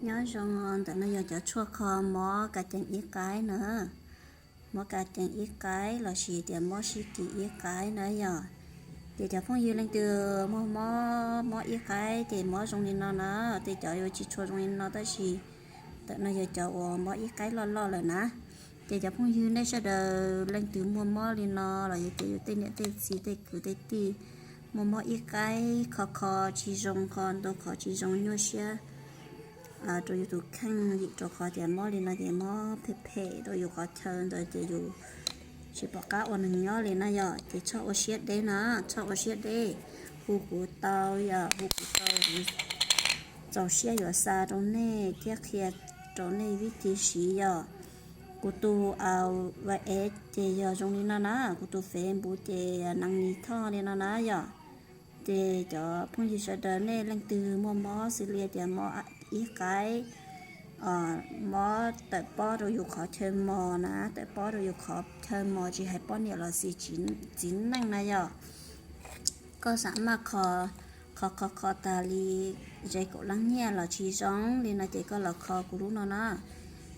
Nyob zoo, ntawm no yog cov tshuaj kho mob ka cees ib qaib na, mob ka cees ib qaib lossis tias mob sib kis ib qaib na yom. Ces cov phooj ywg leej twg muaj mob, mob ib qaib ces mob zoo li no na, tej cov yuav tsis tshua zoo li no tab sis ntawm no yog cov uas mob ib qaib loj loj lawm na. Ces cov phooj ywg nej sawv daws leej twg muaj mob li no los yog tias yus tej niam tej txiv tej kwv tej tij muaj mob ib qaib kho kho tsis zoo, kho ntau qhov tsis zoo nyuaj siab rau yus tus kheej, vim rau qhov tias mob li no ces mob phem phem rau yus qhov chaw ntawd ces yus tsis pom qab ua neeg nyob li na yom. Ces txhob ua siab deb na, txhob ua siab deb, hu kuv tau yom, hu kuv tau, kuv txaus siab yuav xa rau nej thiab qhia rau nej vib thi siv yom. Kuv tus WhatsApp ces yog zoo li no na, kuv tus Facebook ces Nees Lis Thoj li no na yom. Ces cov phooj ywg sawv daws nej leej twg muaj mob xws li tias mob ib qaib, mob tawm pob rau yus qhov chaw mos na, tawm pob rau yus qhov chaw mos tsis hais poj niam los txiv neej na yom, koj xam maj kho, kho kho kho tas li ze kaum leej nyiaj los tsis zoo li no ces koj los kho kuv lub no na.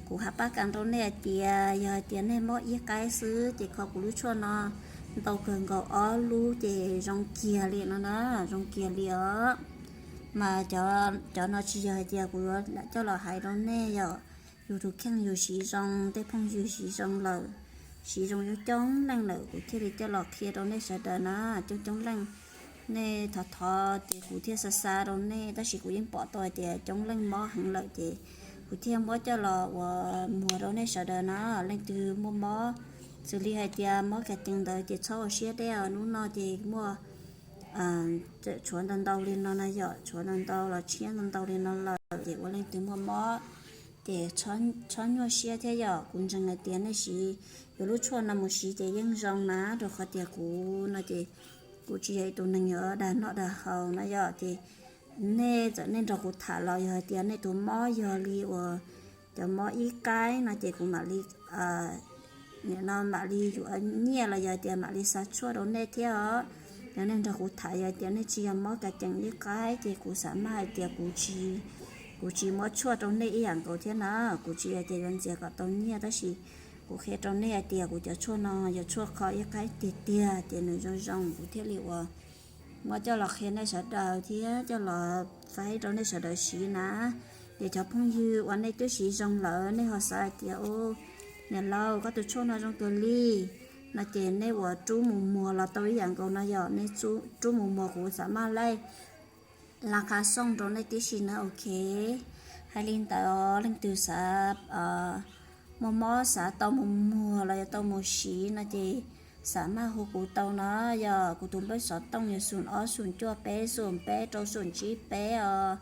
Kuv hab pab kas rau nej hais tias yog hais tias nej mob ib qaib xwb ces kho kuv lub tshuaj no ntau kawg nkaus ob lub ces zoo kiag li no na, zoo kiag li os. Mas cov no tsis yog hais tias kuv yuav lam coj los hais rau nej yom. Yus tus kheej yus siv zoo, tej phooj ywg siv zoo lawm, siv zoo coob coob leej lawm kuv thiaj li coj los qhia rau nej sawv daws na. Coob coob leej nej thov thov ces kuv thiaj xa xa rau nej, tab sis kuv yeej pom tau hais tias coob leej mob heev lawm ces kuv thiaj muab coj los ua muag rau nej sawv daws na. Leej twg muaj mob xws li hais tias mob ka cees ntawd ces txhob ua siab deb os. Hnub no ces muaj tshuav ntau ntau li no na yom, tshuav ntau ntau los tshiab ntau ntau li no lawm ces ua leej twg muaj mob ces txhob nyuaj siab thiab yom. Kuv ntseeg hais tias nej siv yuav lub tshuaj no mus siv ces yeej zoo na, rau qhov tias kuv no ces kuv tsis yog ib tug neeg yuav dag noj dag haus no yom. Ces nej txawm nej nrog kuv tham los yog hais tias nej tus mob yog li uas cov mob ib qaib no ces kuv mam li nim no mam li yuav nyiaj los yog tias mam li xa tshuaj rau nej thiab os. Yog nej nrog kuv tham yog tias nej tsis yog mob ka cees ib qaib ces kuv xav maj hais tias kuv tsis, kuv tsis muab tshuaj rau nej ib yam nkaus thiab na. Kuv tsis yog tias yuav ntxias kom tau nyiaj tab sis kuv qhia rau nej hais tias kuv cov tshuaj no yog tshuaj kho ib qaib tiag tiag ces nws zoo zoo kuv thiaj li ua muab coj los qhia nej sawv daws thiab coj los faib rau nej sawv daws siv na. Ces cov phooj ywg uas nej twb siv zoo lawm nej ho xav hais tias niam laus koj tus tshuaj no zoo kawg li no ces nej ua rub mus muag los tau ib yam nkaus no yom. Nej rub mus muag kuv xav maj laij la qha xooj rau nej tib si na, ok. Hais li ntawd leej twg xav muaj mob xav tau mus muag los yog tau mus siv no ces xav maj hu kuv tau no. Yog kuv tus npawb xov tooj yog xoom ob xoom cuaj peb xoom peb rau xoom tsib peb os.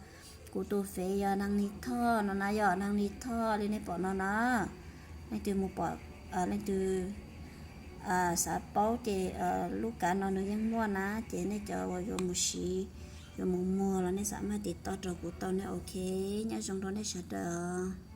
Kuv tus fev yog Nees Lis Thoj no na yom, Nees Lis Thoj li nej pom no na. Leej twg mus pom, leej twg xav paub ces lub kav no nws yeej muaj na, ces nej cov uas yuav mus siv, yuav mus muag los nej xav maj tiv toj rau kuv tau ne, ok. Nyob zoo rau nej sawv daws.